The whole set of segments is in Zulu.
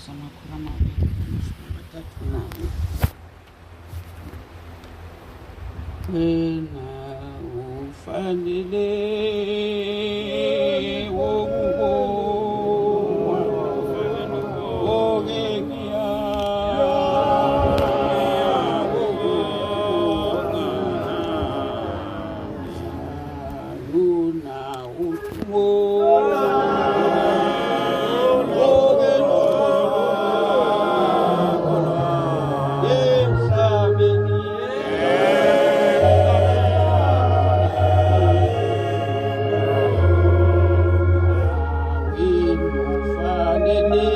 234. Wena ufanele wokubongwa, oke ngiyakubonga. Luna udumo, oke emhlabeni. Ufanele,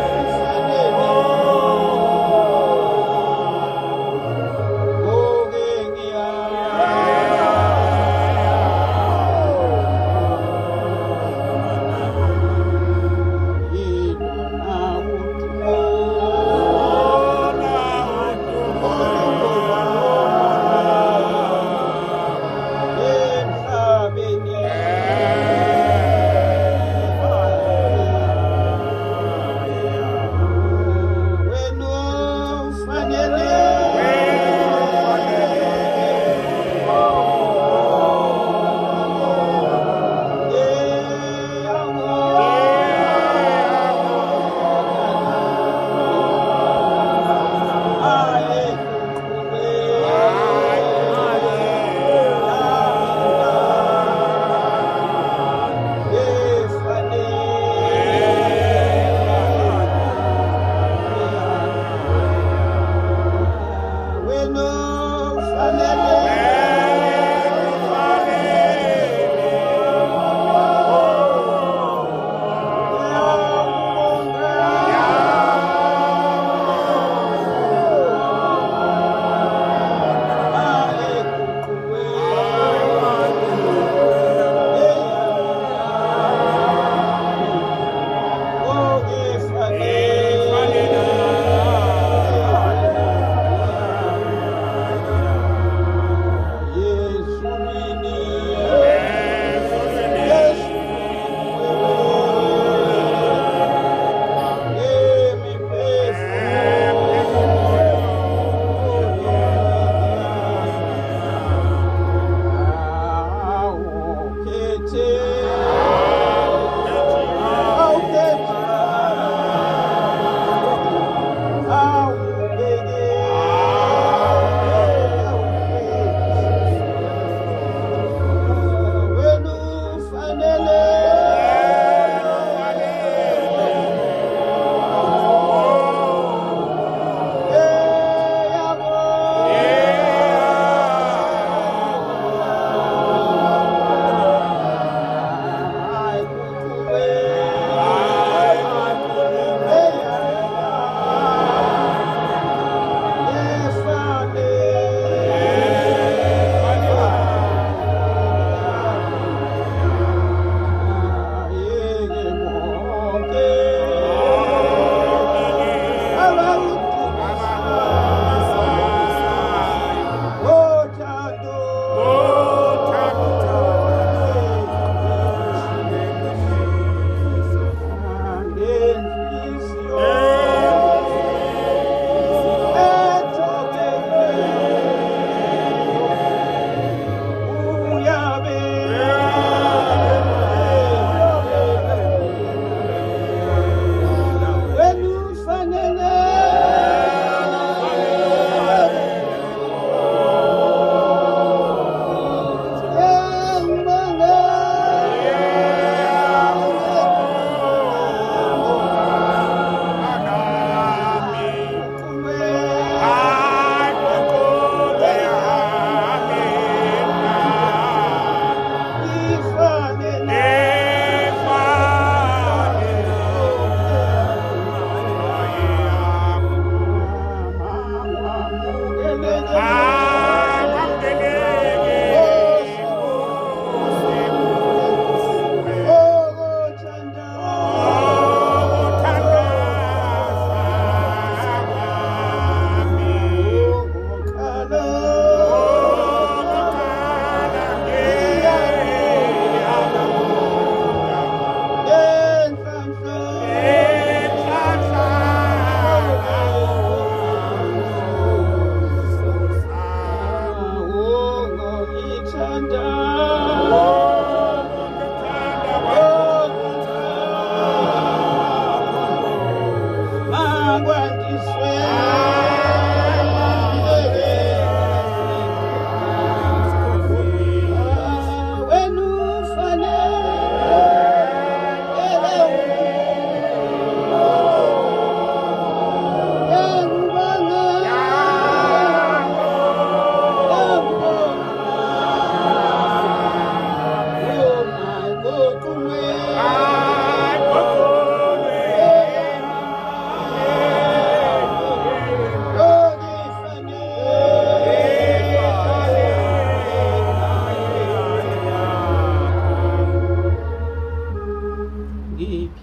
ufanele, oke ngiyakubonga. Emhlabeni. Wena ufanele, Wena ufanele.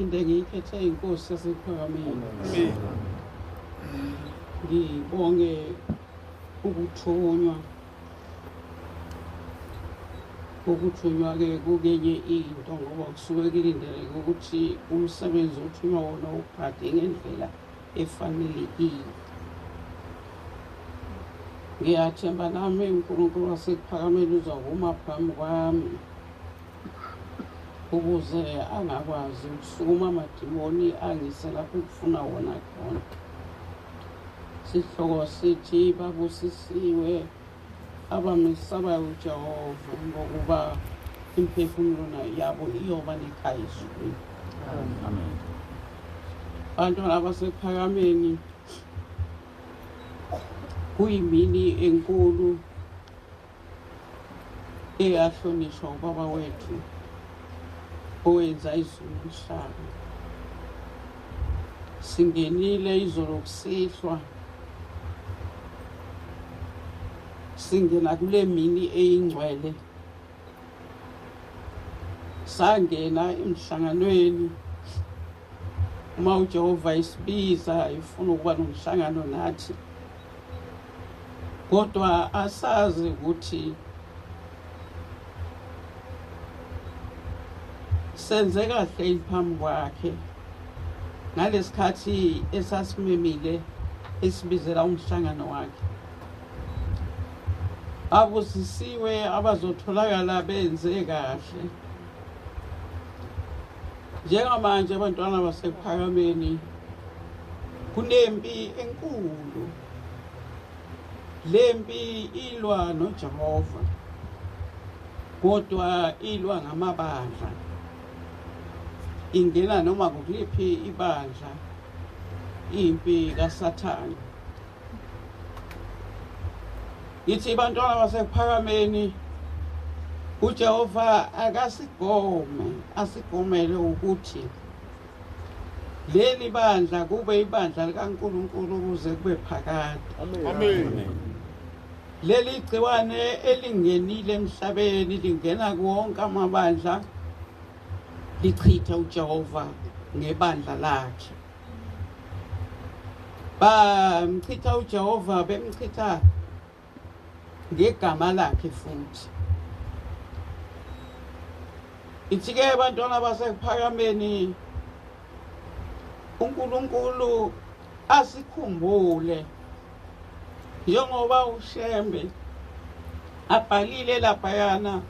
Ngiphinde ngiyikhethe inkosi yaseKuphakameni. Ngibonge ukuthunywa. Ukuthunywa-ke kukenye into ngoba kusuke kulindeleke ukuthi umsebenzi othunywa wona uphathe ngendlela efanelekile. Ngiyathemba nami uNkulunkulu waseKuphakameni uzawuma phambi kwami ukuze angakwazi ukusukuma amadimoni angise lapho kufuna wona khona. Sihloko sithi babusisiwe abamesabayo uJehova ngokuba imphefumulo yabo iyoba nekhaya ezulwini. Amen. Bantwana abaseKuphakameni, kuyimini enkulu eyahlonishwa ubaba wethu owenza izulu nomhlaba. Singenile izolo kusihlwa, singena kule mini eyingcwele, sangena emhlanganweni. Uma uJehova isibiza ifuna ukuba nomhlangano nathi, kodwa asazi ukuthi senze kahle phambi kwakhe ngalesikhathi esasimemile esibizela umhlangano wakhe. Abusisiwe abazotholakala benze kahle. Njengamanje abantwana baseKuphakameni kunempi enkulu. Lempi ilwa noJehova, kodwa ilwa ngamabandla. Ingena noma kukuliphi ibandla impi kaSathane. Ngithi bantwana baseKuphakameni, uJehova akasigome, asigomele ukuthi leli bandla kube ibandla likaNkulunkulu ukuze kube phakade. Amen. Leli gciwane elingenile emhlabeni lingena kuwonke amabandla, lichitha uJehova ngebandla lakhe. Bamchitha uJehova, bemchitha ngegama lakhe futhi. Ithi-ke bantwana baseKuphakameni, uNkulunkulu asikhumbule njengoba uShembe abhalile laphayana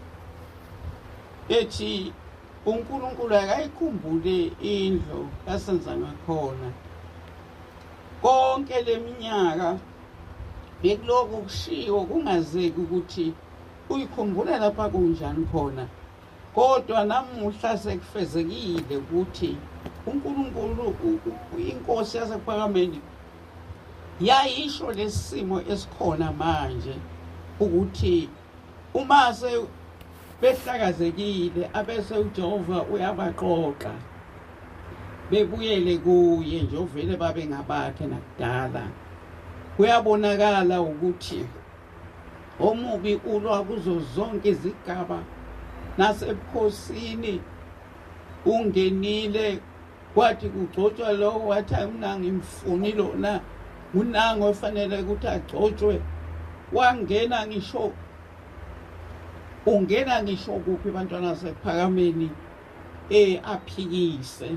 ethi uNkulunkulu akayikhumbule indlu kaSenzangakhona. Konke leminyaka bekulokhu kushiwo kungazeki ukuthi uyikhumbula lapha kunjani khona, kodwa namuhla sekufezekile ukuthi uNkulunkulu inkosi yaseKuphakameni yayisho lesimo esikhona manje ukuthi uma behlakazekile abese uJehova uyabaqoqa bebuyele kuye nje ovele babe ngabakhe nakudala. Kuyabonakala ukuthi omubi ulwa kuzo zonke izigaba, nasebukhosini ungenile kwathi kugcotshwa lowo wathi mina ngimfuni lona, unango ofanele ukuthi agcotshwe. Wangena ngisho ungena ngisho kuphi bantwana seKuphakameni aphikise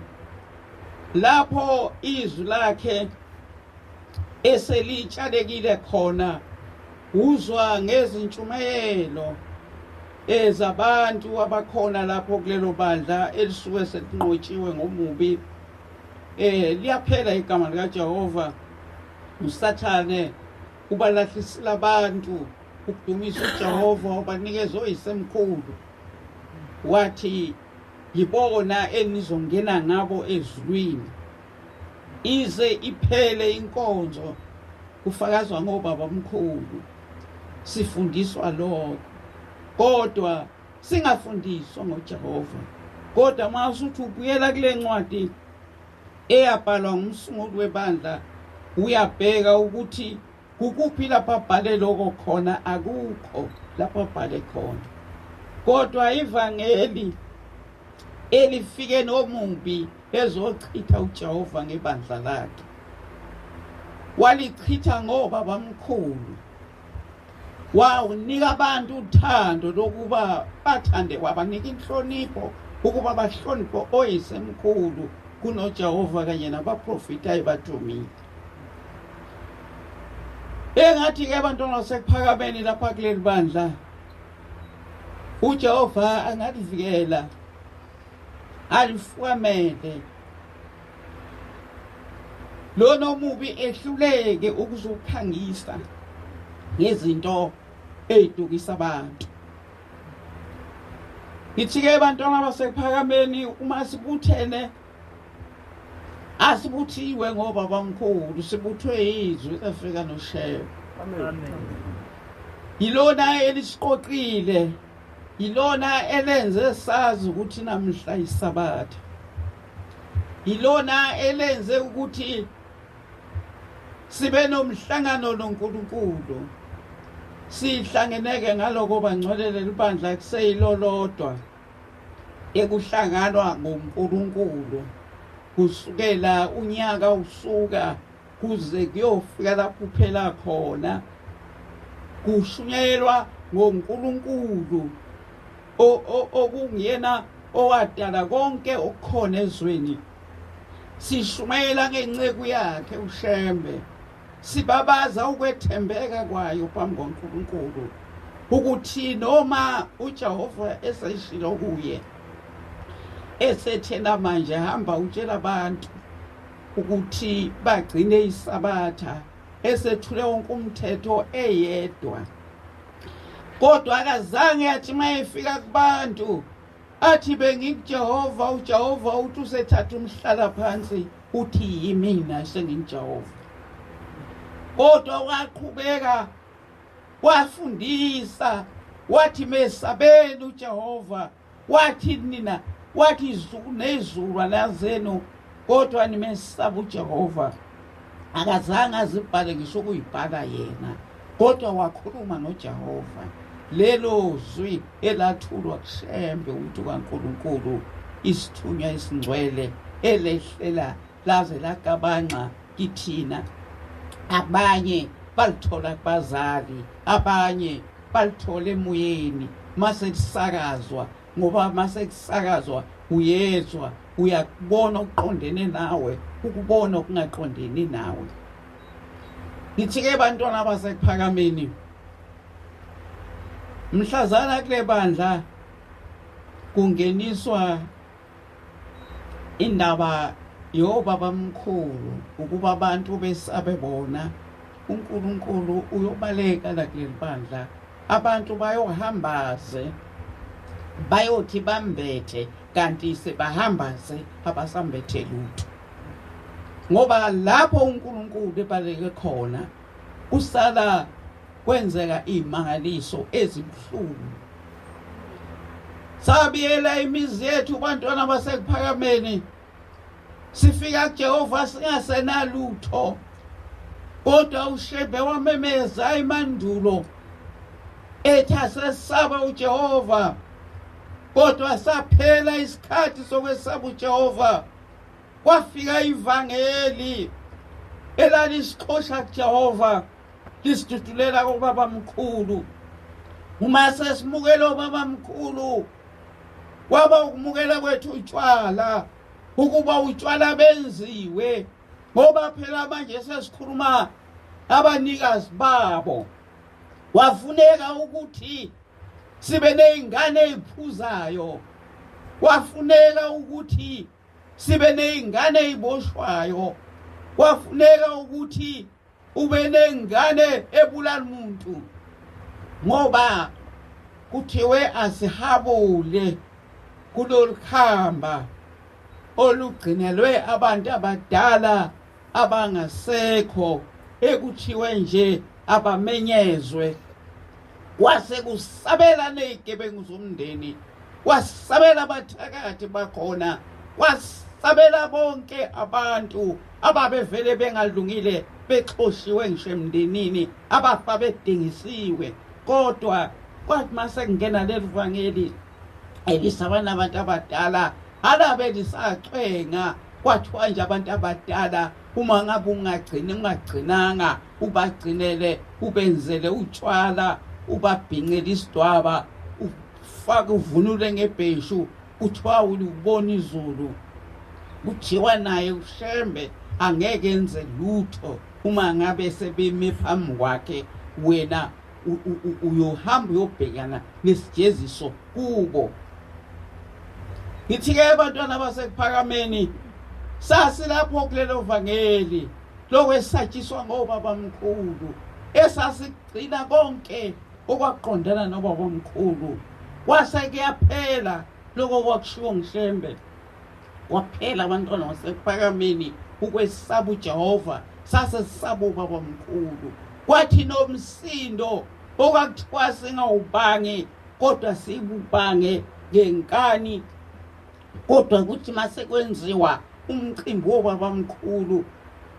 lapho izwi lakhe eselitshalekile khona. Uzwa ngezintshumayelo ezabantu abakhona lapho kulelo bandla elisuke selinqotshiwe ngomubi. Liyaphela igama likaJehova. uSathane ubalahlisela abantu ukudumisa uJehova, ubanikeza oyisemkhulu, wathi yibona enizongena ngabo ezulwini. Ize iphele inkonzo kufakazwa ngobaba omkhulu, sifundiswa lokho, kodwa singafundiswa ngoJehova. Kodwa uma usuthi ubuyela kule ncwadi eyabhalwa ngumsunguli webandla, uyabheka ukuthi kukuphi lapho abhale lokho khona, akukho lapho abhale khona. Kodwa ivangeli elifike nomubi ezochitha uJehova ngebandla lakhe. Walichitha ngoba bamkhulu, wawunika abantu uthando lokuba bathande, wabanika inhlonipho ukuba bahloniphe oyisemkhulu kunoJehova kanye nabaprofita ayebathumile. Engathi ke abantwana baseKuphakameni lapha kuleli bandla, uJehova angalivikela alifukamele lona omubi ehluleke ukuzokhangisa ngezinto ey'dukisa abantu. Ngithi-ke abantwana baseKuphakameni, uma sibuthene asibuthiwe ngoba bamkhulu, sibuthwe izwi lafika noShembe. Amen. Yilona elisiqoqile, yilona elenze sazi ukuthi namhla isabatha, yilona elenze ukuthi sibe nomhlangano noNkulunkulu. Sihlangeneke ngaloko bangcwelele libandla kuseyilolodwa ekuhlanganwa ngoNkulunkulu kusukela unyaka usuka kuze kuyofika lapho kuphela khona, kushunyayelwa ngoNkulunkulu okungiyena owadala konke okukhona ezweni. Sishumayela ngenceku yakhe uShembe, sibabaza ukwethembeka kwayo phambi koNkulunkulu ukuthi noma uJehova eseshilo kuye esethena manje hamba utshela abantu ukuthi bagcine isabatha, esethule wonke umthetho eyedwa, kodwa akazange athi mayefika kubantu athi bengikuJehova, uJehova uthi usethatha umhlala phansi uthi yimina senginguJehova. Kodwa waqhubeka wafundisa, wathi mesabeni uJehova, wathi nina, wathi izulu nezulu alazenu, kodwa nimesaba uJehova. Akazange azibhale ngisho ukuyibhala yena, kodwa wakhuluma noJehova. Lelo zwi elathulwa kuShembe umuntu kaNkulunkulu, isithunywa esingcwele elehlela laze lagabanxa kithina. Abanye balithola kubazali, abanye balithola emoyeni mase kusakazwa, ngoba mase kusakazwa uyezwa, uyakubona okuqondene nawe, ukubona okungaqondene nawe. Ngithi-ke bantwana baseKuphakameni, mhlazana kule bandla kungeniswa indaba yobabamkhulu ukuba abantu besabe bona, uNkulunkulu uyobaleka la kuleli bandla, abantu bayohambaze bayothi bambethe, kanti sebahambaze abasambethe lutho, ngoba lapho uNkulunkulu ebaleke khona kusala kwenzeka imangaliso ezibuhlungu. Sabiyela imizi yethu bantwana baseKuphakameni, sifika kuJehova singasenalutho, kodwa uShembe wamemeza imandulo ethi asesaba uJehova, kodwa saphela isikhathi sokwesaba uJehova. Kwafika ivangeli elalisixosha kuJehova lisidudulela kobabamkhulu. Uma sesimukela obabamkhulu, kwaba ukumukela kwethu utshwala, ukuba utshwala benziwe, ngoba phela manje sesikhuluma abanikazi babo. Wafuneka ukuthi sibe nezingane eziphuzayo, wafuneka ukuthi sibe nezingane eziboshwayo, wafuneka ukuthi ube nengane ebulala umuntu, ngoba kuthiwe asihabule kulolu khamba olugcinelwe abantu abadala abangasekho, ekuthiwe nje abamenyezwe. Kwase kusabela nezigebengu zomndeni, kwasabela abathakathi bakhona, kwasabela bonke abantu ababevele bengalungile, bexoshiwe ngisho emndenini, abafa bedingisiwe. Kodwa kwathi mase kungena leli vangeli elisabana abantu abadala, Alabe lisacwenga kwathiwa nje abantu abadala uma ngabe ungagcini ungagcinanga ubagcinele ubenzele utshwala ubabhincele isidwaba ufake uvunule ngebheshu kuthiwa ulubona izulu kuthiwa naye uShembe angeke enze lutho uma ngabe sebeme phambi kwakhe wena uyohamba uyobhekana nesijeziso kubo. Ngithi-ke abantwana baseKuphakameni sasilapho kulelo vangeli lokwesatshiswa ngobabamkhulu esasigcina konke okwaqondana nobabamkhulu. Kwase kuyaphela lokho kwakushiwo ngiShembe, kwaphela abantwana baseKuphakameni ukwesaba uJehova, sasesaba ubabamkhulu. Kwathi nomsindo okwakuthiwa singawubangi kodwa sibubange ngenkani, kodwa kuthi masekwenziwa umcimbi wobabamkhulu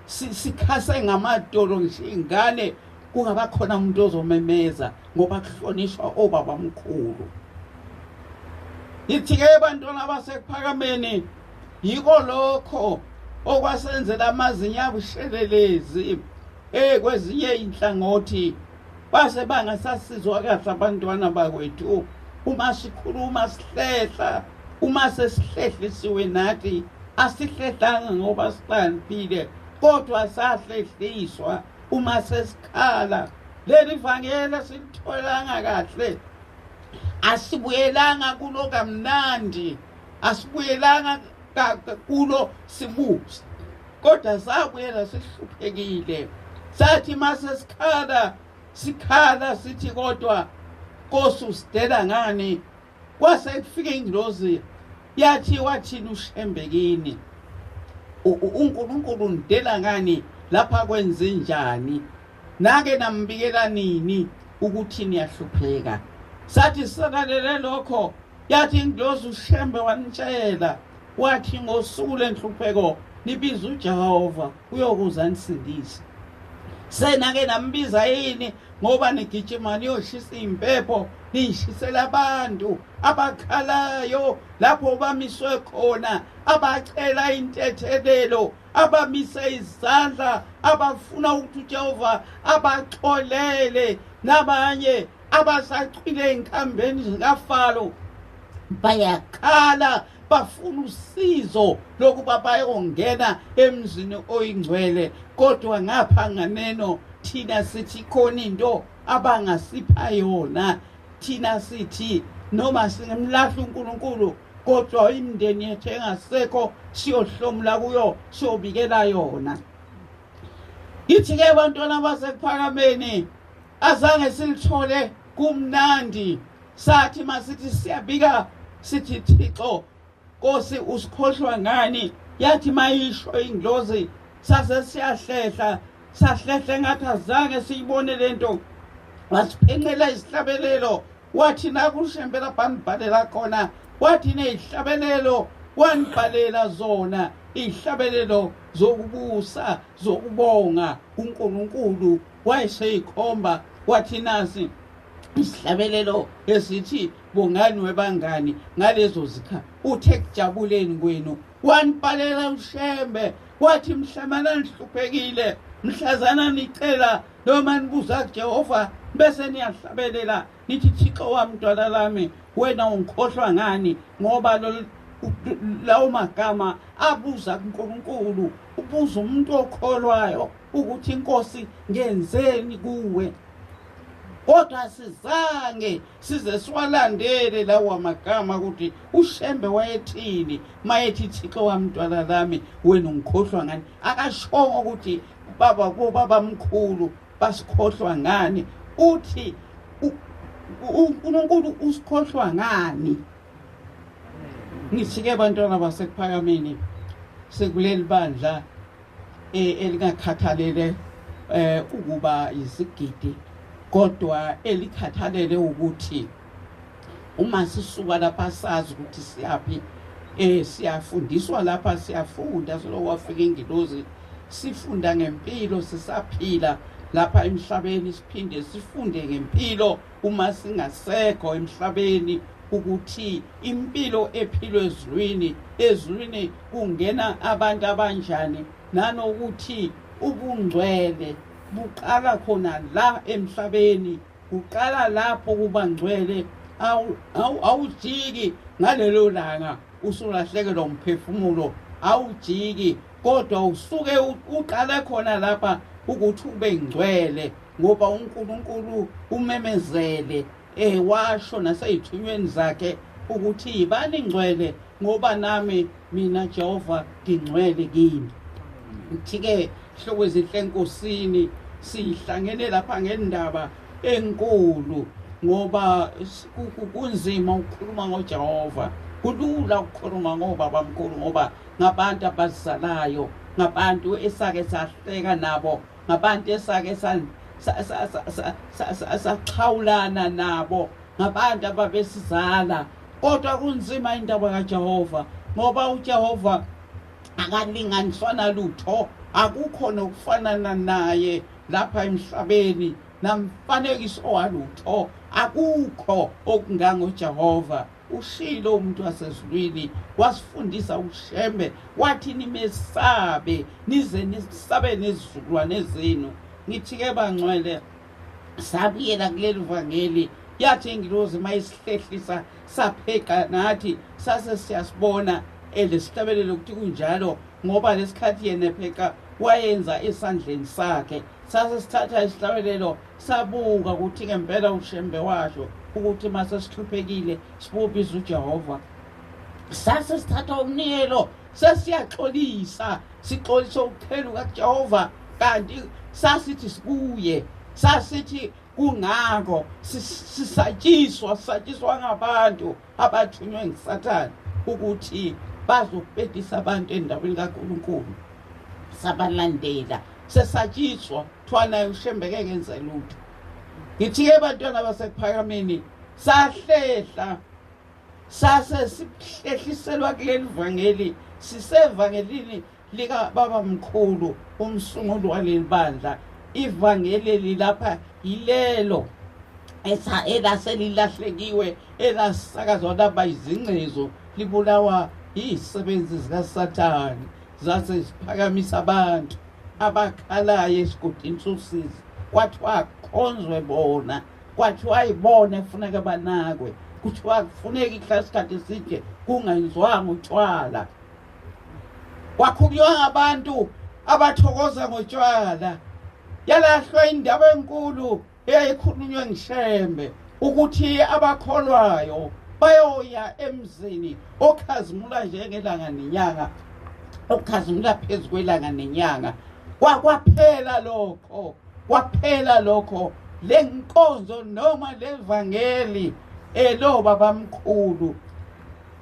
sikhase ngamadolo ngisho ingane kungabakhona umuntu ozomemeza ngoba kuhlonishwa obabamkhulu. Ngithi-ke abantwana baseKuphakameni yiko lokho okwasenzela amazinyo abushelelezi kwezinye inhlangothi base bangasasizwa kahle abantwana bakwethu. Uma sikhuluma sihlehla, uma sesihlehlisiwe nathi asihlehlanga ngoba sihlakaniphile kodwa sahlehliswa. Uma sesikhala leli vangeli asilitholanga kahle, asibuyelanga kulo kamnandi, asibuyelanga kulo sibusa, kodwa sabuyela sihluphekile. Sathi mase sikhala sikhala sithi kodwa Nkosi usidela ngani? Kwase kufika ingilozi yathi wathini uShembe kini, uNkulunkulu unidela ngani lapha kwenze njani? Nake nambikela nini ukuthi niyahlupheka? Sathi silalele lokho, yathi ingilozi uShembe wanitshela wathi ngosuku lenhlupheko nibiza uJehova uyokuza nisindise. Senake nambiza yini? Ngoba nigijima niyoshisa impepho nishisela abantu abakhalayo lapho bamiswe khona, abacela intethelelo, abamise izandla, abafuna ukuthi uJehova abaxolele, nabanye abasacwile enkambeni zikaFaro bayakhala bafuna usizo lokuba bayongena emzini oyingcwele. Kodwa ngapha nganeno thina sithi khona into abangasipha yona, thina sithi noma singemlahla uNkulunkulu kodwa imindeni yethu engasekho siyohlomula kuyo siyobikela yona. Ithi-ke abantwana baseKuphakameni azange silithole kumnandi, sathi masithi siyabika sithi Thixo Nkosi usikhohlwa ngani? Yathi mayisho ingilozi sase siyahlehla, sahlehla ngathi azange siyibone lento. Wasiphenqela isihlabelelo, wathi nakuShembe lapha anibhalela khona, wathi nezihlabelelo wanibhalela zona, izihlabelelo zokubusa zokubonga uNkulunkulu. Wayeseyikhomba wathi nasi isihlabelelo esithi bongani webangani ngalezo zikha, uthe kujabuleni kwenu. Wanibhalela uShembe wathi mhlamana nihluphekile, mhlazana nicela noma nibuza kuJehova bese niyahlabelela nithi Thixo wami mntwana lami wena ungikhohlwa ngani? Ngoba lawo magama abuza kuNkulunkulu, ubuza umuntu okholwayo ukuthi inkosi ngenzeni kuwe. Kodwa sizange size siwalandele lawa magama ukuthi uShembe wayethini mayethi Thixo wami mntwana lami wena ungikhohlwa ngani. Akashongo ukuthi baba kobaba mkhulu basikhohlwa ngani, uthi uNkulunkulu usikhohlwa ngani. Ngithi-ke bantwana baseKuphakameni sekuleli bandla elingakhathalele ukuba izigidi, kodwa elikhathalele ukuthi uma sisuka lapha sazi ukuthi siyaphi. Siyafundiswa lapha, siyafunda selokhu kwafika ingilozi, sifunda ngempilo sisaphila lapha emhlabeni, siphinde sifunde ngempilo uma singasekho emhlabeni. Ukuthi impilo ephilwe ezulwini, ezulwini kungena abantu abanjani, nanokuthi ubungcwele buqala khona la emhlabeni, kuqala lapho kuba ngcwele. Awujiki ngalelo langa usulahlekelwa umphefumulo, awujiki, kodwa usuke uqale khona lapha ukuthi ube ngcwele, ngoba uNkulunkulu umemezele washo naseyithunyweni zakhe ukuthi yibani ngcwele ngoba nami mina Jehova ngingcwele kini. Ngithi-ke hlobo ezinhle enkosini, sihlangene lapha ngendaba enkulu, ngoba kunzima ukukhuluma ngoJehova, kulula ukukhuluma ngobabamkhulu, ngoba ngabantu abazalayo, ngabantu esake sahleka nabo, ngabantu esake saxhawulana nabo, ngabantu ababesizala. Kodwa kunzima indaba kaJehova, ngoba uJehova akalinganiswa nalutho, akukho nokufanana naye lapha emhlabeni, namfanekiso walutho, akukho okungangoJehova. Ushilo umuntu wasezulwini, wasifundisa uShembe, wathi nimesabe nize nisabe nezizukulwane zenu. Ngithi-ke bangcwele, sabuyela kuleli vangeli, yathi ingilozi mayisihlehlisa sapheka nathi, sase siyasibona elesihlabelelo ukuthi kunjalo, ngoba lesikhathi yena epheka wayenza esandleni sakhe. Sase sithatha isihlabelelo sabuka ukuthi ngempela uShembe washo ukuthi mase sihluphekile sibubiza uJehova. Sase sithatha umnikelo sesiyaxolisa, sixolisa ukuqheluka kuJehova, kanti sasithi sibuye, sasithi kungako sisatshiswa, sisatshiswa ngabantu abathunywe nguSathane ukuthi bazopedisa abantu endaweni kaNkulunkulu. Sabalandela, sesatshiswa, kuthiwa naye uShembe ngeke enze lutho. Ngithi-ke bantwana basekuphakameni, sahlehla, sase sihlehliselwa kuleli vangeli, sisevangelini lika baba mkhulu umsunguli waleli bandla. Ivangeli lilapha yilelo elaselilahlekiwe, elasakazwa laba izingcezu, libulawa izisebenzi zikaSathane, zase ziphakamisa abantu abakhalayo esigodini sosizi. Kwathiwa kukhonzwe bona, kwathiwa ayibona kufuneka banakwe, kuthiwa kufuneka ihlala isikhathi eside kungenziwanga utshwala. Kwakhulunywa ngabantu abathokoza ngotshwala. Yalahlwa indaba enkulu eyayikhulunywe ngiShembe ukuthi abakholwayo bayoya emzini okhazimula njengelanga nenyanga, okhazimula phezu kwelanga nenyanga. Kwaphela lokho, kwaphela lokho. Le nkonzo noma levangeli eloba bamkhulu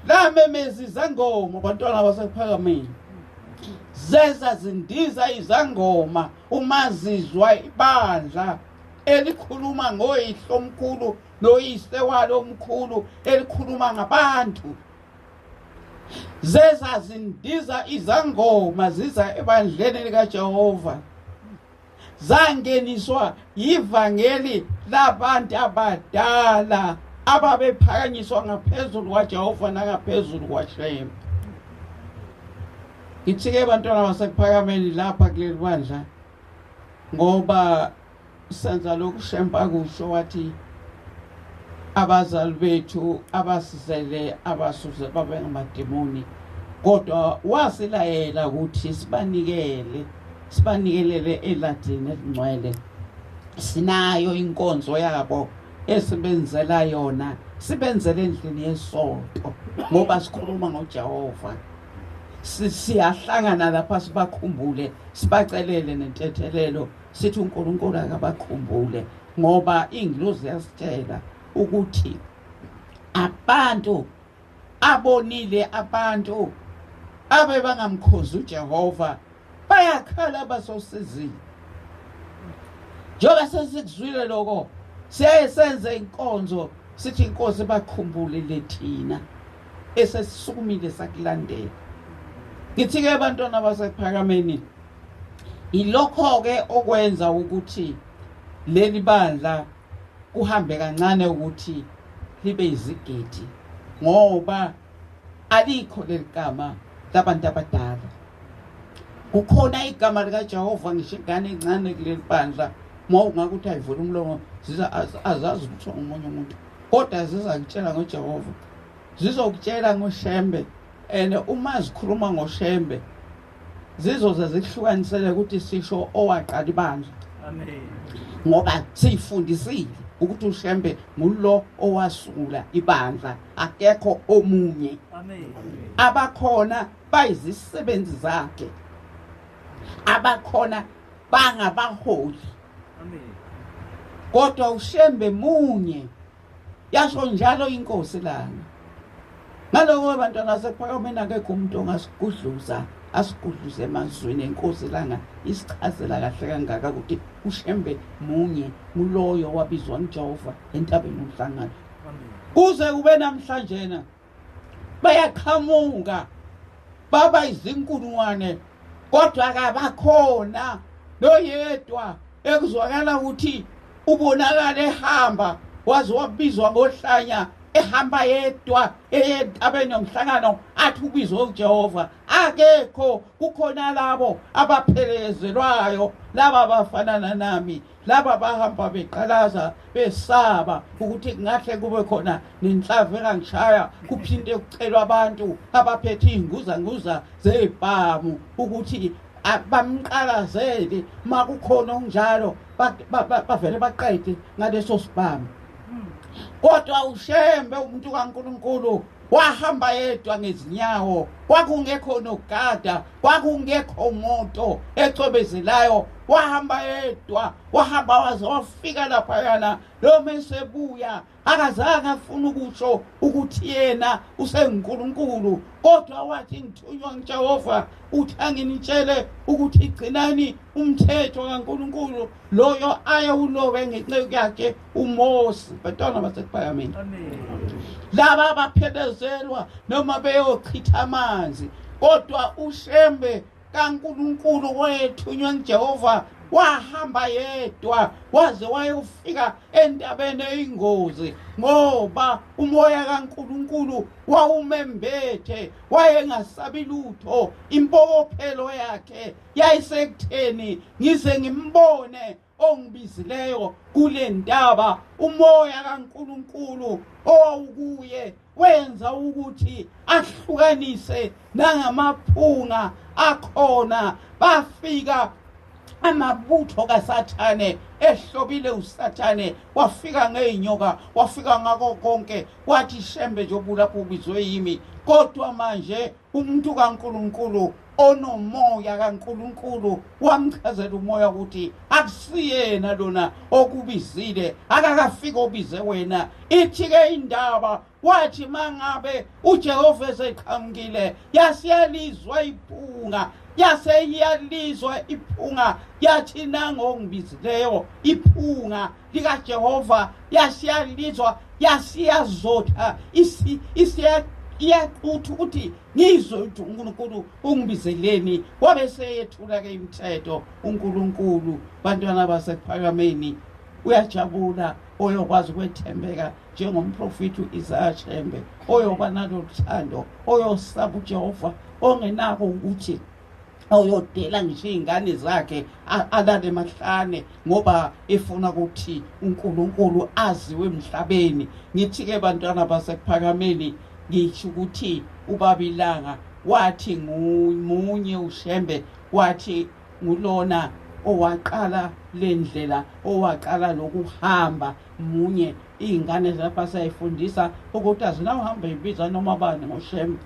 lamemeza izangoma, bantwana basekuphakameni, zeza zindiza izangoma uma zizwa ibandla elikhuluma ngoyihlo omkhulu noyise walo omkhulu, elikhuluma ngabantu. Zeza zindiza izangoma ziza ebandleni likaJehova, zangeniswa yivangeli labantu abadala ababephakanyiswa ngaphezulu kwaJehova nangaphezulu kwaShembe. Ngithi-ke bantwana basekuphakameni lapha kuleli bandla, ngoba senza lokhu Shembe akusho, wathi abazali bethu abasizele abasuze babe ngamademoni, kodwa wasilayela ukuthi sibanikele, sibanikelele eladini elingcwele. Sinayo inkonzo yabo esibenzela yona, sibenzele endlini yesonto, ngoba sikhuluma ngoJehova. Siyahlangana lapha sibakhumbule, sibacelele nentethelelo, sithi uNkulunkulu akabakhumbule, ngoba ingilozi yasitshela ukuthi abantu abonile, abantu abebangamkhozi uJehova bayakhala basosizini. Njengoba sesikuzwile lokho, siyaye senze inkonzo sithi inkosi bakhumbulile thina esesisukumile sakulandela. Ngithi-ke abantwana basekuphakameni, yilokho-ke okwenza ukuthi leli bandla kuhambe kancane ukuthi libe izigidi, ngoba alikho leligama labantu abadala. Kukhona igama likaJehova, ngisho ingane encane kuleli bandla uma ungakuthi ayivula umlomo azazi ukuthi ungomunye umuntu, kodwa zizakutshela ngoJehova, zizokutshela ngoShembe. And uma zikhuluma ngoShembe zizoze zihlukanisele ukuthi sisho owaqala ibandla. Amen. Ngoba siyifundisile ukuthi uShembe ngulo owasungula ibandla, akekho omunye. Amen. Abakhona bayizisebenzi zakhe, abakhona bangabaholi. Amen. Kodwa uShembe munye, yasho njalo inkosi lana. Ngaloko abantwana basePhakameni akekho umuntu ongasigudluza asigudluze emazwini enkosi langa isichazela kahle kangaka ukuthi uShembe munye, nguloyo wabizwa nguJehova entabeni yomhlangano. Kuze kube namhlanje bayaqhamuka baba izinkulungwane, kodwa akabakhona noyedwa ekuzwakala ukuthi ubonakala ehamba waze wabizwa ngohlanya, ehamba yedwa entabeni yomhlangano athi ubizwe uJehova. Akekho, kukhona labo abaphelezelwayo, laba abafanana nami, laba bahamba beqalaza besaba ukuthi kungahle kube khona nenhlavu engangishaya, kuphinde kucelwa abantu abaphethe iy'nguzanguza zey'bhamu ukuthi bamqalazele. Makukhona okunjalo bavele baqede ngaleso sibhamu. Kodwa uShembe umuntu kaNkulunkulu wahamba yedwa ngezinyawo, kwakungekho nogada, kwakungekho moto ecwebezelayo, wahamba yedwa, wahamba waze wafika laphayana. Noma esebuya akazange afune ukusho ukuthi yena usenguNkulunkulu, kodwa wathi ngithunywa nguJehova uthi anginitshele ukuthi gcinani umthetho kaNkulunkulu loyo ayewulobe ngenceku yakhe uMose. Bantwana basePhakameni, laba abaphelezelwa noma beyochitha amanzi, kodwa uShembe kaNkulunkulu wayethunywa nguJehova wahamba yedwa waze wayofika entabeni eyingozi, ngoba umoya kaNkulunkulu wawumembethe, wayengasabi lutho. Impokophelo yakhe yayisekutheni ngize ngimbone ongibizileyo kule ntaba. Umoya kaNkulunkulu owawukuye wenza ukuthi ahlukanise nangamaphunga akhona. Bafika amabutho kaSathane ehlobile, uSathane wafika ngeyinyoka, wafika ngako konke, wathi Shembe nje obulapho ubizwe yimi. Kodwa manje umuntu kaNkulunkulu onomoya kaNkulunkulu wamchazela umoya ukuthi akusiyena lona okubizile, akakafika obize wena. Ithi-ke indaba, wathi mangabe uJehova eseqhamukile yasiyalizwa iphunga, yaseyiyalizwa iphunga, yathi nango ngibizileyo iphunga likaJehova, yasiyalizwa, yasiyazotha, iyaqutha ukuthi ngizwe ukuthi uNkulunkulu ungibizeleni. Wabe seyethula-ke imithetho uNkulunkulu. Bantwana basePhakameni, uyajabula oyokwazi ukwethembeka njengomprofethi u-Isaya Shembe, oyoba nalolu thando, oyosaba uJehova, ongenako ukuthi oyodela ngisho iy'ngane zakhe alale emahlane ngoba efuna ukuthi uNkulunkulu aziwe emhlabeni. Ngithi-ke bantwana basePhakameni, ngisho ukuthi ubaba iLanga wathi munye uShembe, wathi ngulona owaqala le ndlela, owaqala lokuhamba munye. Iy'ngane lapha siyayifundisa ukuthi azinawuhamba ibiza noma bani ngoShembe.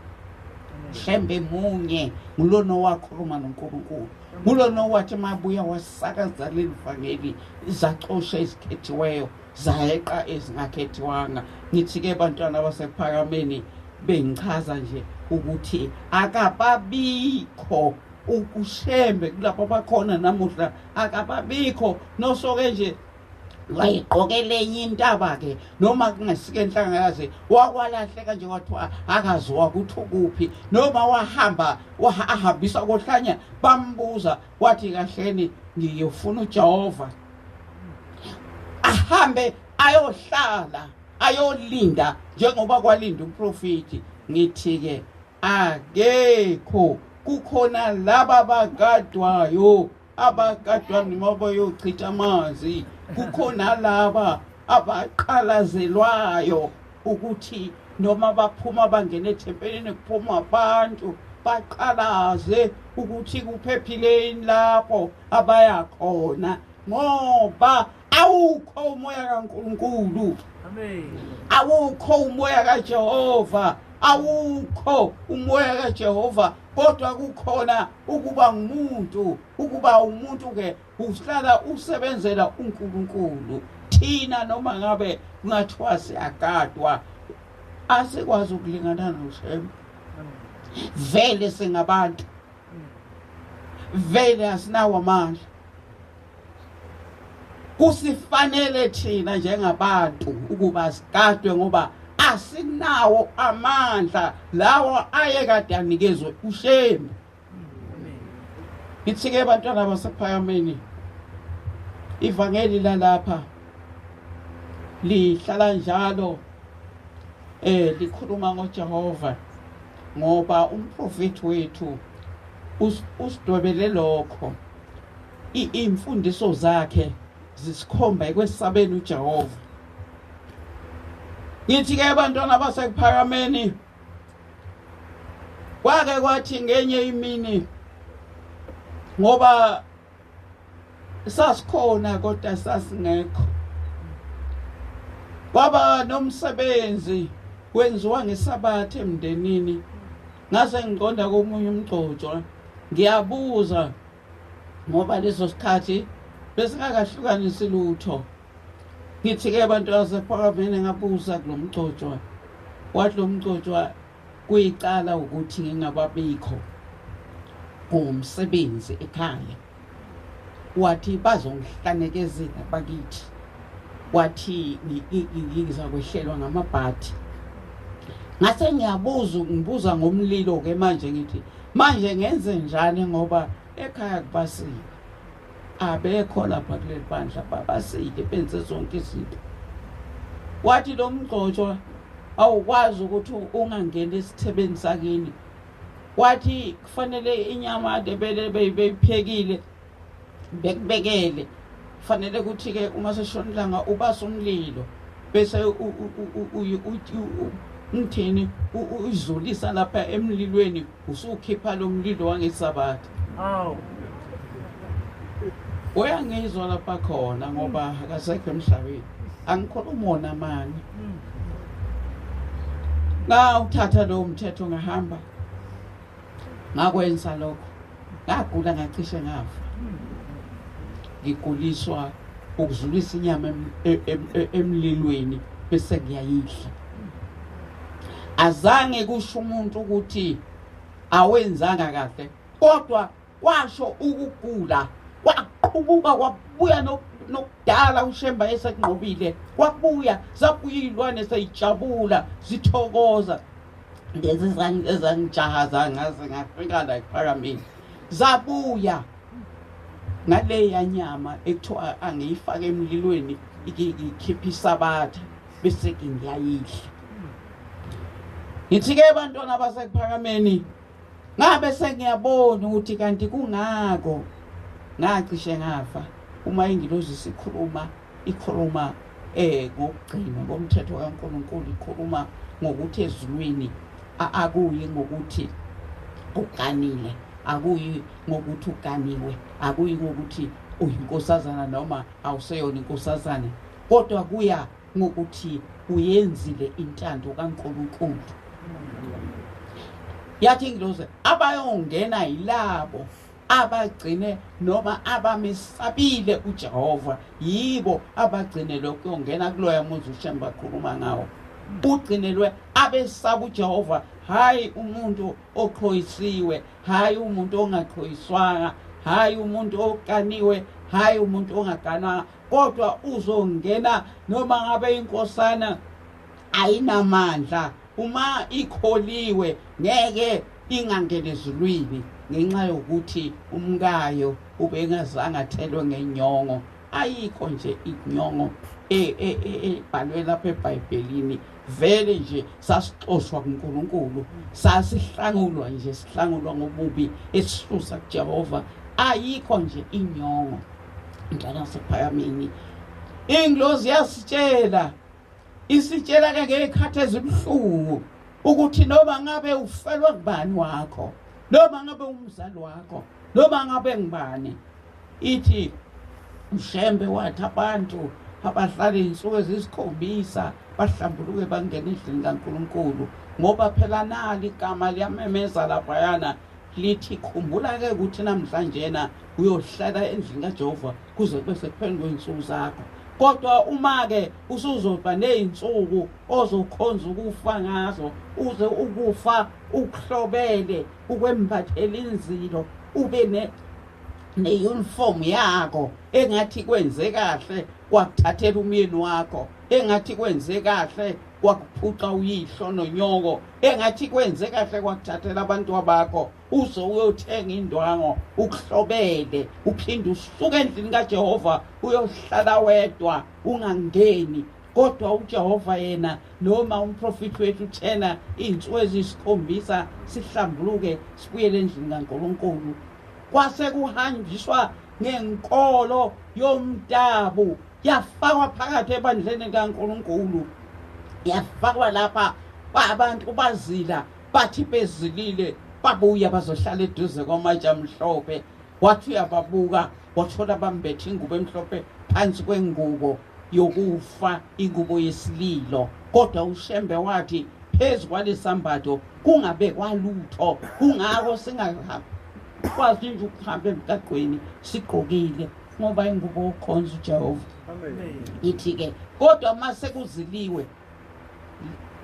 Shembe munye, ngulona owakhuluma noNkulunkulu, ngulona owathi mabuya wasakaza leli vangeli, zacosha ezikhethiweyo zayeqa ezingakhethiwanga. Ngithi-ke bantwana basePhakameni, bengichaza nje ukuthi akababikho uShembe kulapho bakhona namuhla, akababikho nosoke nje wayegqokele enye intaba-ke noma kungesike enhlangakazi, wakwalahleka nje kwathiwa akaziwa ukuthi ukuphi, noma wahamba ahambisa kohlanya, bambuza wathi kahleni ngiyofuna uJehova, ahambe ayohlala. ayolinda njengoba kwalinda umprofiti. Ngithi ke akekho, kukhona laba bagadwayo abagadwa noma bayochitha amanzi, kukhona laba abaqalazelwayo ukuthi noma baphuma bangena ethempelini kuphuma abantu baqalaze ukuthi kuphephile lapho abaya khona, ngoba awukho umoya kaNkulunkulu. Amen. Awukho umoya kaJehova, awukho umoya kaJehova, kodwa kukhona ukuba ngumuntu. Ukuba umuntu ke uhlala usebenzela uNkulunkulu. Thina noma ngabe kungathiwa siyagadwa, asikwazi ukulingana noShembe. Vele singabantu, vele asinawo amandla. Kusifanele thina njengabantu ukuba sigadwe, ngoba asinawo amandla lawo ayekade anikezwe uShembe. Ngithi-ke bantwana basePhakameni, ivangeli lalapha lihlala njalo likhuluma ngoJehova, ngoba umprofeti wethu usidwebele lokho. Imfundiso zakhe zisikhomba ekwesabeni uJehova. Ngithi-ke bantwana baseKuphakameni, kwake kwathi ngenye imini, ngoba sasikhona kodwa sasingekho, kwaba nomsebenzi wenziwa ngesabatha emndenini. Ngase ngiqonda komunye umgcotshwa, ngiyabuza ngoba leso sikhathi besingakahlukanisi lutho. Ngithi-ke abantu basePhakameni, ngabuza kulo mgcotshwa, wathi lo mgcotshwa kuyicala ukuthi ngingababikho ngomsebenzi ekhaya. Wathi bazongihlanekezela bakithi, wathi ngizakwehlelwa ngamabhadi. Ngase ngiyabuza, ngibuza ngomlilo ke manje, ngithi manje ngenze njani ngoba ekhaya kubasile, abekho lapha kuleli bandla, babasile benze zonke izinto. Wathi lo mgcotshwa awukwazi ukuthi ungangeni esithebeni sakini. Wathi kufanele inyama debele beyiphekile bekubekele, kufanele ukuthi ke uma seshona ilanga ubasa umlilo bese ngithini uyizulisa lapha emlilweni, usukhipha lo mlilo wangesabatha. Awu, uyangizwa lapha khona ngoba akasekho emhlabeni, angikhona umona mani. Ngawuthatha lowo mthetho ngahamba ngakwenza lokho, ngagula ngacishe ngafa, ngiguliswa ukuzulisa inyama emlilweni bese ngiyayidla. Azange kusho umuntu ukuthi awenzanga kahle, kodwa kwasho ukugula kwaqhubuka kwabuya nokudala uShemba esekunqobile, kwabuya zabuya iy'lwane seyijabula zithokoza. Lezi ezangijahaza ngaze ngafika la ePhakameni, zabuya ngaleya nyama ekuthiwa angiyifake emlilweni ikhiphe isabatha bese ngiyayidla. Ngithi-ke bantwana baseKuphakameni, ngabe sengiyabona ukuthi kanti kungako ngacishe ngafa. Uma ingilozi isikhuluma, ikhuluma ngokugcinwa komthetho kaNkulunkulu, ikhuluma ngokuthi ezulwini akuyi ngokuthi uganile, akuyi ngokuthi uganiwe, akuyi ngokuthi uyinkosazana noma awuseyona inkosazana, kodwa kuya ngokuthi uyenzile intando kaNkulunkulu. Yathi ingilozi abayongena yilabo abagcine noma abamesabile uJehova, yibo abagcine lokuyongena kuloya muzi uShembe akhuluma ngawo. Ugcinelwe abesaba uJehova, hayi umuntu oqhoyisiwe, hayi umuntu ongaqhoyiswanga, hayi umuntu oganiwe, hayi umuntu ongaganwanga, kodwa uzongena noma ngabe inkosana ayinamandla, uma ikholiwe ngeke ingangena ezulwini ngenxa yokuthi umkayo ubengazange athelwe ngenyongo. Ayikho nje inyongo ebhalwe lapha eBhayibhelini. Vele nje sasixoshwa kuNkulunkulu, sasihlangulwa nje, sihlangulwa ngobubi esisusa kuJehova. Ayikho nje inyongo njalo sephakameni. Ingilozi yasitshela, isitshela ke ngezikhathi ezibuhlungu ukuthi noma ngabe ufelwa kubani wakho, noma ngabe umzali wakho, noma ngabe ngibani, ithi uShembe wathi abantu abahlala izinsuku eziyisikhombisa bahlambuluke bangene endlini kaNkulunkulu, ngoba phela nali igama liyamemeza laphayana lithi khumbula-ke ukuthi namhlanjena uyohlala endlini kaJehova kuze kube sekupheleni kwey'nsuku zakho. Kodwa uma-ke usuzoba ney'nsuku ozokhonza ukufa ngazo, uze ukufa ukuhlobele, ukwembathela inzilo, ube ne-uniform yakho engathi kwenze kahle kwakuthathela umyeni wakho, engathi kwenze kahle kwakuphuca uyihlo nonyoko, engathi kwenze kahle kwakuthathela abantu abakho, uze uyothenga indwango ukuhlobele, uphinde usuke endlini kaJehova uyohlala wedwa ungangeni. Kodwa uJehova yena noma umprofeti wethu uthena iy'nsuku eziyisikhombisa sihlambuluke sibuyele endlini kaNkulunkulu. Kwase kuhanjiswa ngenkolo yomdabu, yafakwa phakathi ebandleni kaNkulunkulu, yafakwa lapha abantu bazila, bathi bezilile babuya bazohlala eduze kwamatshe amhlophe. Wathi uyababuka wathola bambethe ingubo emhlophe phansi kwengubo yokufa, ingubo yesililo. Kodwa uShembe wathi phezu kwalesambatho kungabekwa lutho, kungako singakwazi nje ukuhamba emgaqweni sigqokile, ngoba ingubo yokukhonza uJehova. Ithi-ke kodwa mase kuziliwe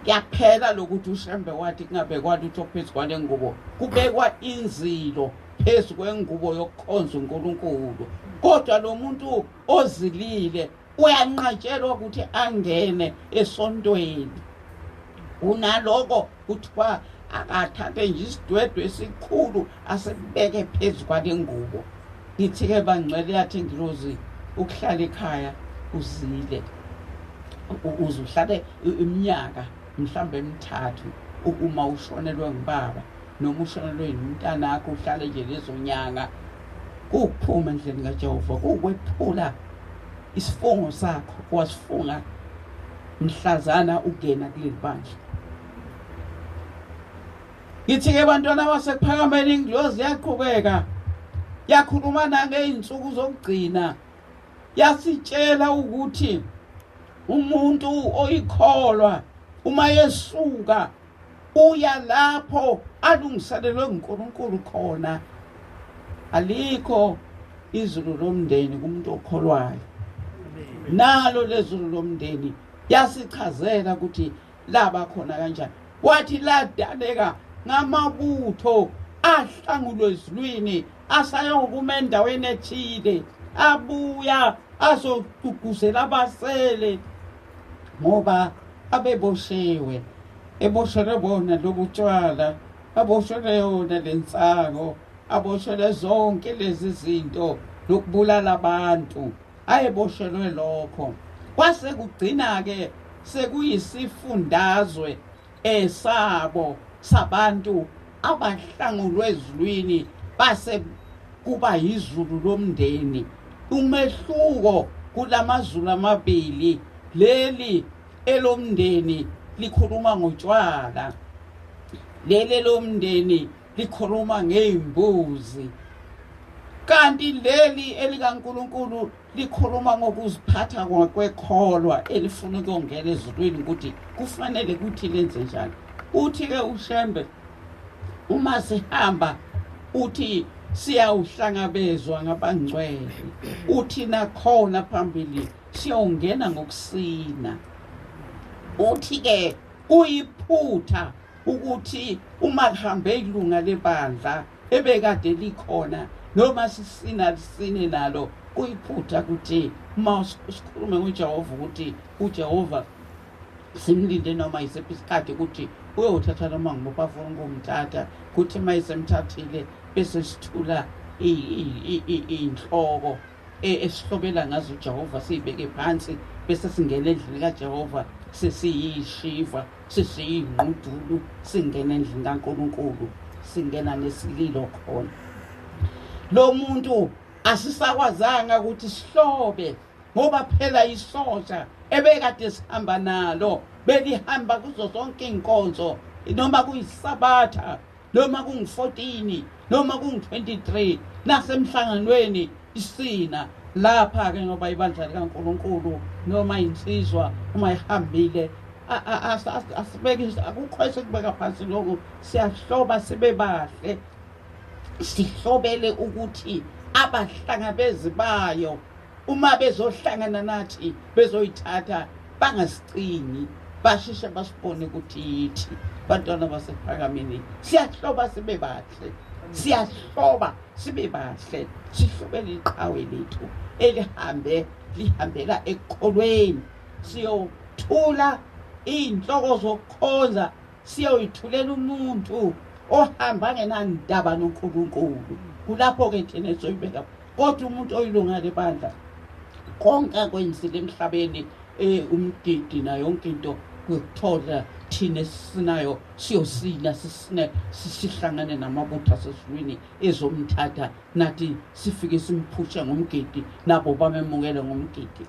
yaphela lokuthi uShembe wathi kungabekwa lutho phezu kwale ngubo, kubekwa inzilo phezu kwengubo yokukhonza uNkulunkulu. Kodwa lo muntu ozilile uyanqatshelwa ukuthi angene esontweni. Unaloko kuthiwa akathathe nje isidwedwe esikhulu asibeke phezu kwale ngubo. Ngithi-ke bangcwele, yathi ingilozi ukuhlala ekhaya uzile, uze uhlale iminyaka mhlawumbe emithathu uma ushonelwe ngubaba noma ushonelwe umntanakho, uhlale nje lezo nyanga. Kuwukuphuma endlini kaJehova, kuwukwephula isifungo sakho wasifunga mhlazana ungena kuleli bandla. Ngithi-ke bantwana basekuphakameni, ingilozi yaqhubeka yakhuluma nangey'nsuku zokugcina, yasitshela ukuthi umuntu oyikholwa uma yesuka uya lapho alungiselelwe nguNkulunkulu khona. Alikho izulu lomndeni kumuntu okholwayo. Nalo lezulu lomndeni yasichazela ukuthi laba khona kanjani. Wathi ladaleka ngamabutho ahlangulwe ezulwini asayokuma endaweni ethile, abuya azogqugquzela abasele, ngoba abeboshiwe, eboshelwe bona lobutshwala, aboshelwe yona lensango, aboshelwe zonke lezi zinto lokubulala abantu, ayeboshelwe lokho. Kwase kugcina-ke sekuyisifundazwe esabo sabantu abahlangulwe ezulwini, base kuba yizulu lomndeni. Umehluko kulamazulu amabili, leli elomndeni likhuluma ngotshwala, leli elomndeni likhuluma ngey'mbuzi, kanti leli elikaNkulunkulu likhuluma ngokuziphatha kwekholwa elifuna ukuyongena ezulwini, ukuthi kufanele ukuthi lenze njani. Uthi-ke uShembe uma sihamba uthi siyawuhlangabezwa ngabangcwele, uthi nakhona phambili siyongena ngokusina. Uthi-ke kuyiphutha ukuthi uma kuhambe ilunga lebandla ebekade likhona noma sisina lisine nalo, kuyiphutha ukuthi uma sikhulume ngoJehova ukuthi uJehova simlinde noma yisiphi isikhathi ukuthi uyothatha noma ngubuphi afuna ukumthatha, kuthi uma esemthathile bese sithula iy'nhloko esihlobela ngazo uJehova siyibeke phansi, Bese singena endlini kaJehova sesiyishiva, sesiyingqudulu, singena endlini kaNkulunkulu, singena nesililo khona. Lo muntu asisakwazanga ukuthi sihlobe, ngoba phela isosha ebekade sihamba nalo belihamba kuzo zonke inkonzo, noma kuyisabatha, noma kungu-14, noma kungu-23, nasemhlanganweni isina lapha ke, ngoba ibandla likaNkulunkulu noma insizwa uma ihambile asibeke, akukho esikubeka phansi lokhu, siyahloba sibe bahle, sihlobele ukuthi abahlangabezi bayo uma bezohlangana nathi bezoyithatha bangasicingi, basheshe basibone ukuthi yithi bantwana basePhakameni. Siyahloba sibe bahle, siyahloba sibe bahle, sihlobele iqhawe lethu elihambe lihambela ekukholweni. Siyothula iy'nhloko zokukhonza, siyoyithulela umuntu ohamba ngenandaba noNkulunkulu. Kulapho-ke thina soyibeka. Kodwa umuntu oyilunga lebandla konke akwenzile emhlabeni, umgidi nayo yonke into kuyokuthola thina esinayo, siyosina sisine sihlangane namabutho asezulwini ezomthatha, nathi sifike simphushe ngomgidi, nabo bamemukele ngomgidi.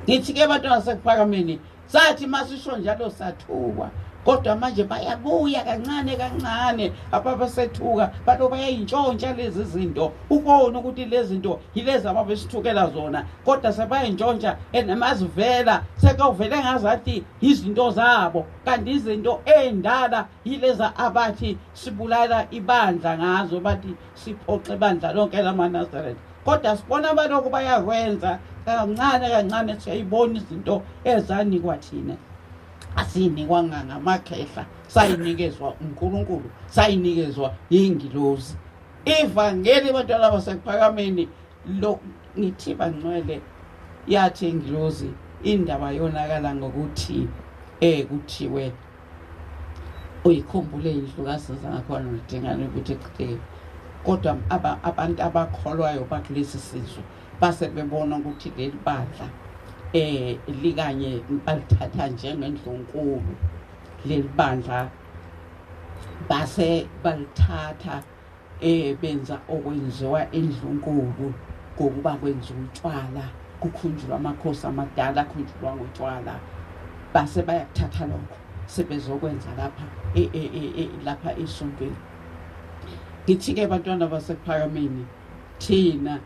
Ngithi-ke bantwana baseKuphakameni, sathi masisho njalo sathukwa, kodwa manje bayabuya kancane kancane ababesethuka, bantu bayayintshontsha lezi zinto, ubone ukuthi lezi zinto yilezi ababesithukela zona, kodwa sebayintshontsha and mazivela sekuvele ngazathi izinto zabo, kanti izinto ey'ndala yilezi abathi sibulala ibandla ngazo, bathi siphoxe ibandla lonke lamaNazaretha. Kodwa sibona abalokhu bayakwenza kancane kancane, siyayibona izinto ezanikwa thina, asinikwanga ngamakhehla, sayinikezwa uNkulunkulu, sayinikezwa ingilozi. Ivangeli bantwana baseKuphakameni lo, ngithi bangcwele, yathi ingilozi indaba yonakala ngokuthi kuthiwe uyikhumbule indlu kaSenzangakhona udingane ukuthi echitheke. Kodwa abantu abakholwayo bakulesi sizwe base bebona ukuthi leli bandla likanye balithatha njengendlunkulu leli bandla, base balithatha benza okwenziwa endlunkulu ngokuba kwenziwa utshwala, kukhunjulwa amakhosi amadala akhunjulwa ngotshwala, base bayakuthatha lokho sebezokwenza lapha lapha esontweni. Ngithi-ke bantwana baseKuphakameni, thina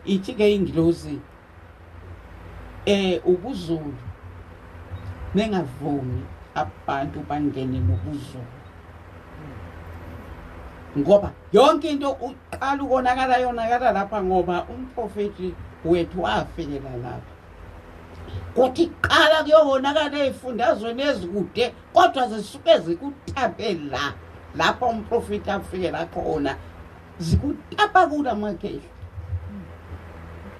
ithi-ke ingilozi ubuZulu ningavumi abantu bangene nobuZulu, ngoba yonke into uqala ukonakala yonakala lapha, ngoba umprofeti wethu wafikela lapha kuthi qala kuyobonakala ey'fundazweni ezikude, kodwa zisuke zikutape la lapho umprofeti afikela khona, zikutapa kula makhehla.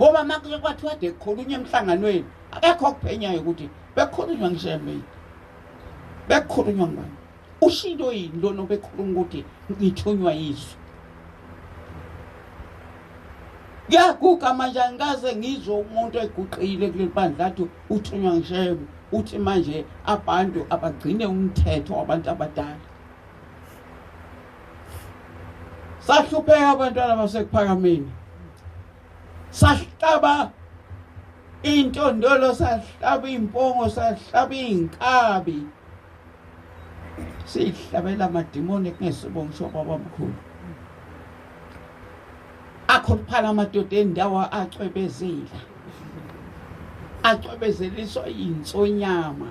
Ngoba makuke kwathiwa kade kukhulunywa emhlanganweni, akekho okuphenyayo ukuthi bekukhulunywa ngishembe, bekukhulunywa ngubani, ushilo yini lona obekhuluma ukuthi ngithunywa yizwi. Kuyaguga manje, angikaze ngizwe umuntu eguqile kuleli bandla athi uthunywa ngishembe, uthi manje abantu abagcine umthetho wabantu abadala. Sahlupheka abantwana baseKuphakameni, sahlaba intondolo, sahlaba impongo, sahlaba inkabi, sihlabela amadimoni kungesibongo sobabamkhulu. Akhuluphala amadoda endawo acwebezela, acwebezeliswa insonyama,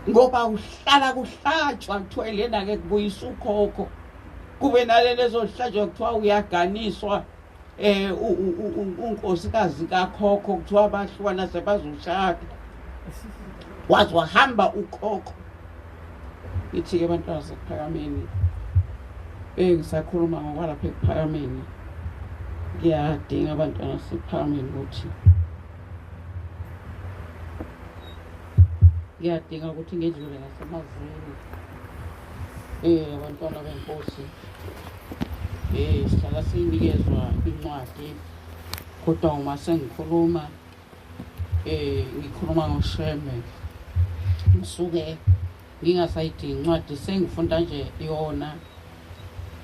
ngoba uhlala kuhlatshwa kuthiwa lena ke kubuyisa ukhokho, kube nalele ezohlatshwa kuthiwa uyaganiswa unkosikazi kakhokho, kuthiwa bahlukana sebazoshada, waze wahamba ukhokho. Ngithi-ke bantwana baseKuphakameni, ngisakhuluma ngokwalapha eKuphakameni, ngiyadinga abantwana baseKuphakameni ukuthi ngiyadinga ukuthi ngidlule ngasemazini abantwana benkosi. Sihlala sinikezwa incwadi Kodwa uma sengikhuluma ngikhuluma ngoShembe, ngisuke ngingasayidingi incwadi, sengifunda nje yona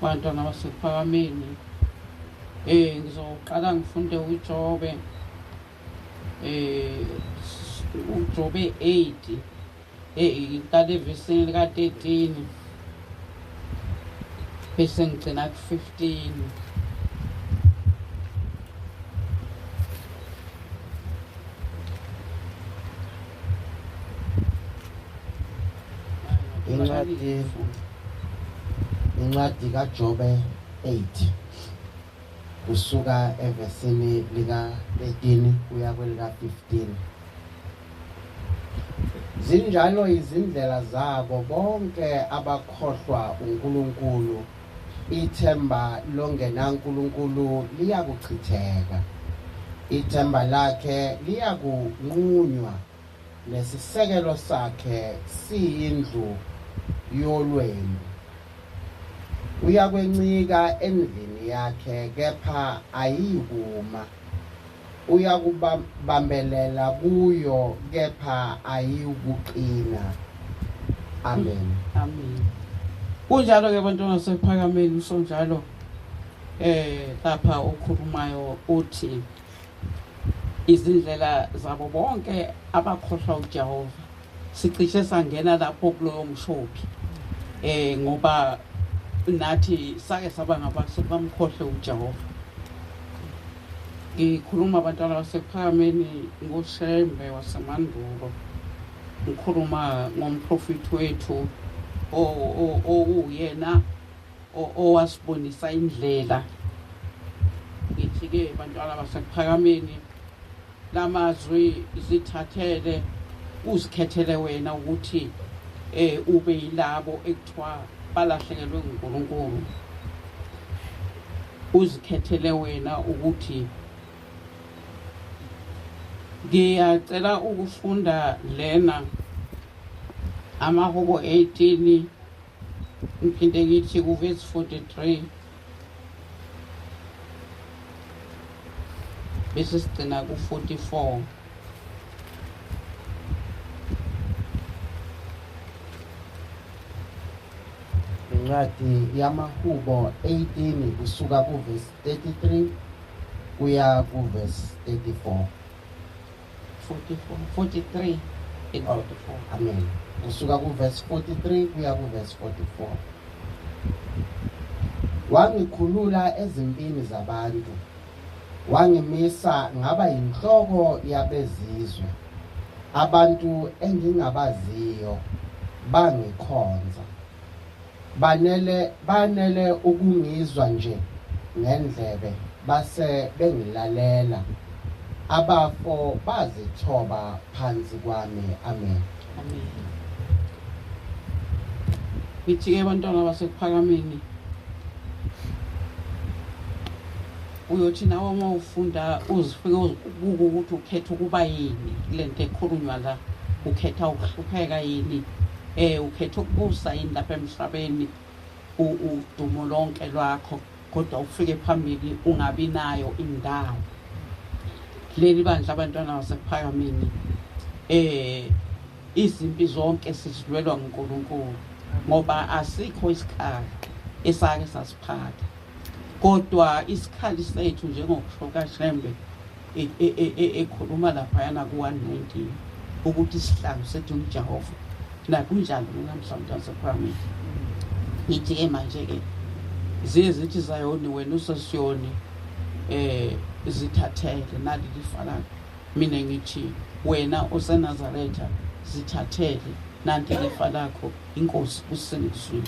bantwana baseKuphakameni. Ngizoqala ngifunde uJobe, uJobe 8, ngiqale evesini lika 13 bese ngigcina ku 15. Incwadi kaJobe 8 kusuka evesini lika 13 kuya kwelika 15. Zinjalo izindlela zabo bonke abakhohlwa uNkulunkulu, ithemba longenaNkulunkulu liyakuchitheka, ithemba lakhe liyakunqunywa, nesisekelo sakhe siyindlu yolwembu. Uyakwencika endlini yakhe, kepha ayiyikuma, uyakubambelela kuyo, kepha ayiyikuqina. Amen. Amen. Kunjalo-ke bantwana baseKuphakameni, usonjalo lapha okhulumayo uthi izindlela zabo bonke abakhohlwa uJehova. Sicishe sangena lapho kuloyo mshophi, ngoba nathi sake saba ngabantu bamkhohle uJehova. Ngikhuluma abantwana baseKuphakameni ngoShembe wasemandulo, ngikhuluma ngomprofethi wethu owuyena owasibonisa indlela. Ngithi-ke bantwana baseKuphakameni, lamazwi zithathele, uzikhethele wena ukuthi ube yilabo ekuthiwa balahlekelwe nguNkulunkulu. Uzikhethele wena ukuthi ngiyacela ukufunda lena amahubo 18, ngiphinde ngithi kuvesi 43 bese sigcina ku 44. Incwadi yamahubo 18 kusuka kuvesi 33 kuya kuvesi 34. 44, 43 and 44. Amen. Kusuka kuvesi 43 kuya kuvesi 44. Wangikhulula ezimpini zabantu, wangimisa ngaba yinhloko yabezizwe. Abantu engingabaziyo bangikhonza, banele ukungizwa nje ngendlebe, base bengilalela. Abafo bazithoba phansi kwami. Amen. Amen. Ngithi-ke bantwana baseKuphakameni, uyothi nawe uma ufunda uzifike ubuke ukuthi ukhetha ukuba yini kule nto ekhulunywa la. Ukhetha ukuhlupheka yini? Ukhetha ukubusa yini lapha emhlabeni, udumo lonke lwakho, kodwa ufike phambili ungabi nayo indawo. Leli bandla abantwana baseKuphakameni, izimpi zonke sizilwelwa nguNkulunkulu, ngoba asikho isikhali esake sasiphatha, kodwa isikhali sethu njengokusho kaShembe ekhuluma laphayana ku-119 ukuthi isihlangu sethu nguJehova. Nakunjalo namhla mntwana waseKuphakameni. Ngithi-ke manje-ke ziye zithi Zayoni, wena useSiyoni, zithathele nali lifa lakho. Mina ngithi wena oseNazaretha, zithathele nanti lifa lakho. Inkosi kusenekuzwini.